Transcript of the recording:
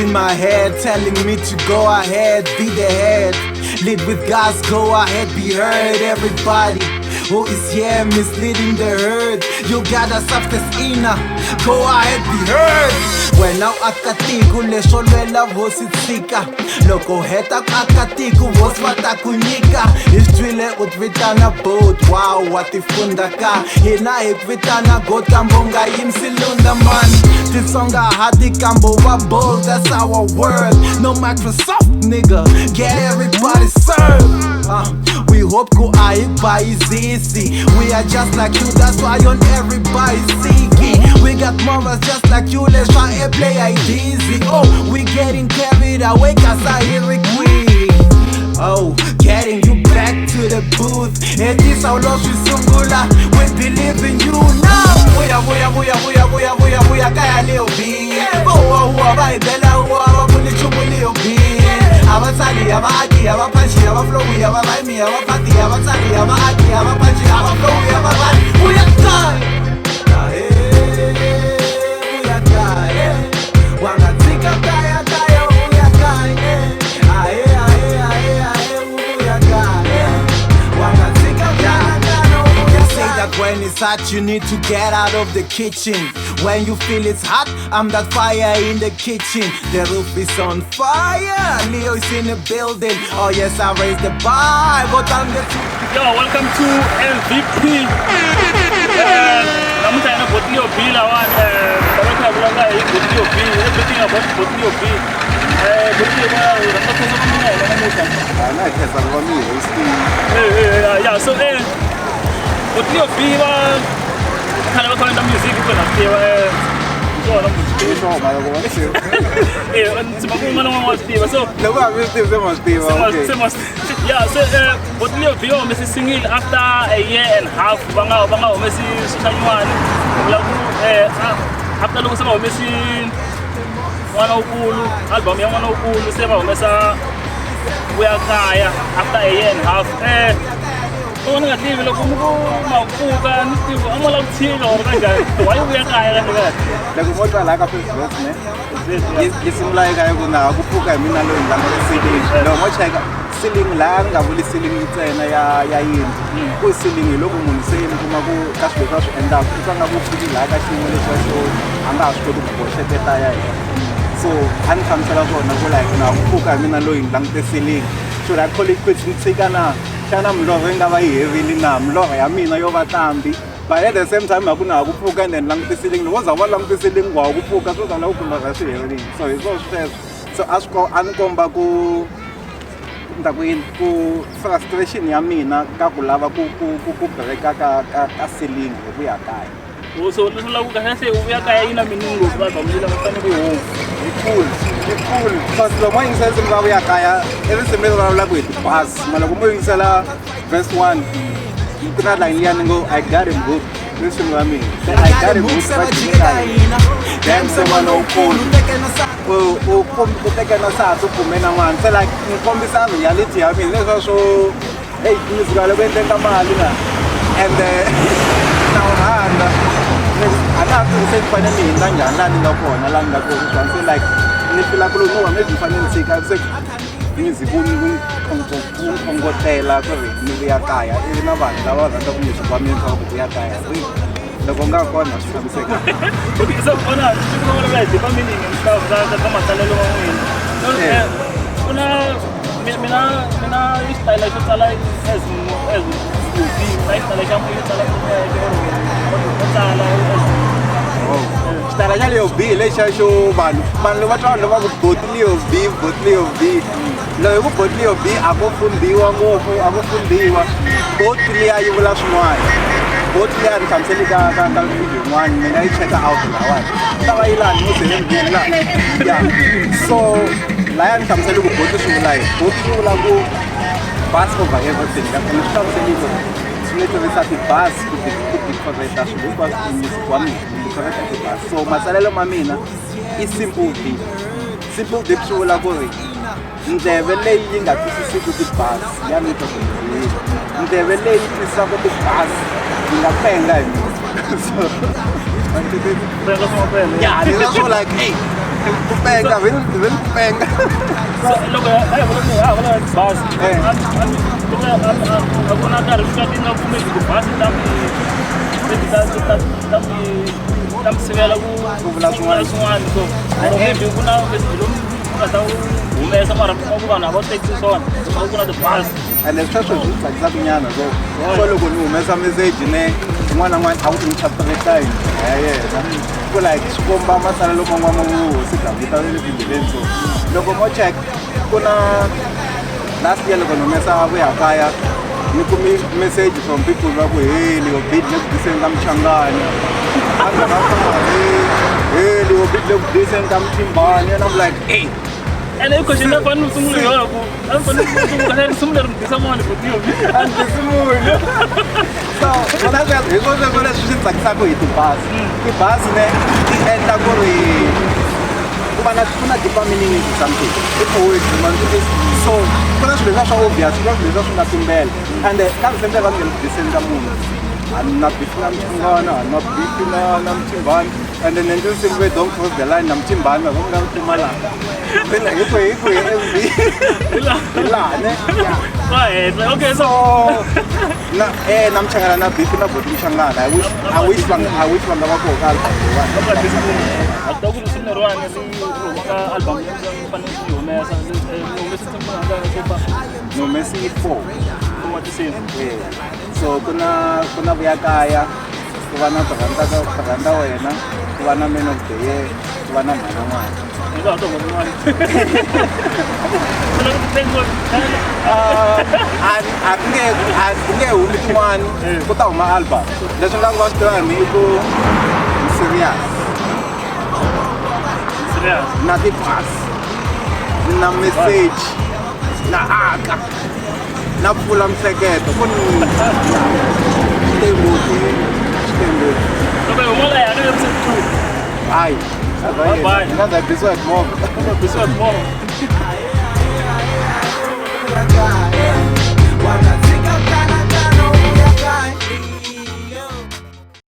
in my head telling me to go ahead, be the head. Lead with God's, go ahead, be heard. Everybody who is here misleading the herd. You got a softest inner, go ahead, be heard. Wena u aka tiko leswo lwela hosi tshika loko heta ku aka tiko hosi va ta ku nyika hi swi twile u ti vitana boat wow wa tifunda ka hina hi ku vitana goat kambe u nga yimisi lunda man titsongahati kambe u va bold, that's our word, no Microsoft nigga, get everybody served. We hope ku a hi bayizisi, we are just like you, that's why on everybody seeking. We got morals just like you, let's try a play it easy. Oh, we getting carried away cause I hear it quick. Oh, getting you back to the booth. Hetisa u lo swi sungula, we believe in you now. Vuya vuya vuya vuya vuya vuya vuya kaya Leo B. Huwa huwa va hi bela huwa va vuli nchumu Leo B. A va tsali a va aki a va punchi a va flowi a va rhyme a va party a va tsali a va aki a va punchi a va flowi a va rhyme. Vuya kaya. Ahe, vuya kaya. Wa nga tshika kaya kaya vuya kaya. Ahe ahe ahe ahe vuya kaya. Wa nga tshika kaya kaya vuya. Say that when it's hot you need to get out of the kitchen. When you feel it's hot, I'm that fire in the kitchen. The roof is on fire. Leo is in the building. Oh yes, I raised the bar. But I'm the Yo, welcome to MVP. Namuntlha hi na Bot Leo B lawani va va kha hi vulavula hi Bot Leo B, everything about Bot Leo B. Bot Leo va rhandza khensa ku mina hina namuntlha. Na hi khensa ku va mi hi hostile. Yeah, so Bot Leo B va khale va kha va endla music ku na swi tiva swona. I swona loko va swi Ndzi ku un'wana na un'wana wa swi tiva, so loko a mi swi tivi se ma swi tiva, okay. Se yeah, so Bot Leo B va humese single after a year and half va nga humesi swa nyuwani. Vula ku after loko se va humesi N'wana Wukulu, album ya N'wana Wukulu, se va humesa Vuya Kaya after a year and half. U ni nga tivi loko mi ku mapfuka ni tivi a mo lava ku tshika or kanjhani, why Vuya Kaya kahle kahle? Loko mo twa laha ka first verse ne yi sungula eka ku na ha ku pfuka hi mina loyi ni langute ceiling. Loko mo cheka ceiling laha ni nga vuli ceiling ntsena ya yindlu ku ceiling hi loko munhu se mi kuma ku ka swilo leswi a swi endlaka u twa nga ku fiki laha ka xiyimo lexiya xo a nga ha swi koti ku boxeteta ya hina. So a ni hlamusela swona ku like na ha ku pfuka hi mina loyi ni langute ceiling, should I call it quits, ni tshika na xana milorho yi nga va yi herile na milorho ya mina yo va tambi? But at the same time a ku na ha ku pfuka and then langute ceiling, loko wo za va langute ceiling wa ha ku pfuka swo zala ku milorho ya swi herile. So hi swona sweswo, so a swi a ni komba ku ni ta ku yini ku frustration ya mina ka ku lava ku breaka ka ceiling hi ku ya kaya. Oh, so leswi vulaka ku kahle se Vuya Kaya yi na meaning ngopfu album leyi lava fanele ku yi huma. Yi cool, yi cool, because loko mo yingisela risimu ra Vuya Kaya i risimu leri vulavulaka hi ti-bars ma loko mo yingisela verse one ku na line liya ni ngo "I got him hooked", i risimu ra mina. Se "I got him hooked" va jike ka hina damn se n'wana wukulu u teke na nsati u kume na n'wana. Se like ni kombisa reality ya mina leswiya swo hey music a le ku endleni ka mali na and na wu rhandza a na ha tivi se ni fanele ni hundza njhani laha ni nga kona laha ni nga kona sweswiwani. Se like ni fila ku loko no va maybe ni fanele ni tshika se music wu khongotela ku ri ni vuya kaya ivi na vanhu lava rhandzaka music wa mina va ku vuya kaya ri loko nga kona swi tshamisekanga. Okay, so ona swi vulavula hi deeper meaning and stuff ka matsalelo ma n'wina. So, ku na mina i xitayele xo tsala as Boti na xitayele xa yo tsala or tsala as Xitayele xa Leo B lexiya xo vanhu va twa vanhu va ku Bot Leo B, Bot Leo B. Loko hi ku Bot Leo B a ko fundhiwa ngopfu, a ko fundhiwa bot liya yi vula swin'wana. Bot liya ni hlamuseli ka video yin'wana mi nga yi cheka out lahawani ta va yi laha ni ngo la ya. So laya ni hlamuseli ku bot swi vula yini. Bot swi vula ku bars over everything. Ni swi hlamuselile ni tirhisa ti-bars ku decorate swilo hinkwaswo music wa mina ni decorate ti-bars. So matsalelo ma mina i simple deep. Simple deep swi vula ku ri ndleve leyi yi nga twisisiku ti-bars ya mi twa ku ndleve leyi twisisaka ti-bars yi nga penga hi mina. So ya leswa swo like hey Ku penga vele vele ku penga. So loko a hi vula a vula bazi a ku na nkarhi mi ka ti nga kumeki tibazi ta mi ta ta ta mi ta mi sivela ku Ku vula swin'wana. Swin'wana so or maybe ku na lomu ku nga ta humesa mara kuma ku vanhu a va tekisi swona kuma ku na tibazi. Ende sweswo swi tsakisaka nyana so so loko ni humesa message ne un'wana na un'wana a ku interpreta hi ndlela ya yena ku like swi komba masalelo man'wana ma vuhosi Gambita le tindleleni. So loko mo check ku na last year loko ni humesa Vuya Kaya, ni kumi message from people va ku, "Hey Leo Beat, le ku diseni ka Mchangani." "Hey Leo Beat, le ku diseni ka Mthimbani." And I'm like, "Hey." Ene i question leyi fanele u sungule hi yona ku a ni fanele u sungula risimu leri mi disa n'wana ku tiyo. A ndzi munhu so vona sweswo hi swona sweswo leswi swi tsakisaka hi tibazi. Tibazi ne ti endla ku ri ku va na ku na deeper meaning into something, i poetry man. So ku na swilo leswiya swa obvious, ku na swilo leswiya swi nga tumbela. And ka risimu leri va nge le ku diseni ka munhu, a ni na beef na Mchangana, a ni na beef na Mthimbani. And then endle risimu ve "Don't Cross the Line" na Mthimbani va nga kuma laha se la hi kwihi hi kwihi MV hi laha ne. Swa henhla, okay, so so na na Mchangana na beef na boti Mchangana. I wish va nga va koho ka album leyiwani. A ta ku risimu leriwani ri huma ka album leyi fanele ku yi humesa mi humese tinsimu tingani so far? Ni humesi four. Four wa tinsimu. Eh, so ku na Vuya Kaya, ku va na Tirhandza Wena, ku va na Man of the Year, ku va na Mhana N'wana. Hi nga ha to huma tin'wana ku lava ku tlangiwa. A ku nge a ku nge humi tin'wani, ku ta huma album. Leswi nga ku va swi tiva hi mi i ku ni serious. Serious. Na ti-bars na message na aka na pfula mihleketo ku ni swi te ngopfu, swi te ngopfu. Loko hi huma la hi hakele episode 2. Hayi. Bye-bye. Hi nga za hi bisiwa hi timovha. Bisiwa timovha. Yeah.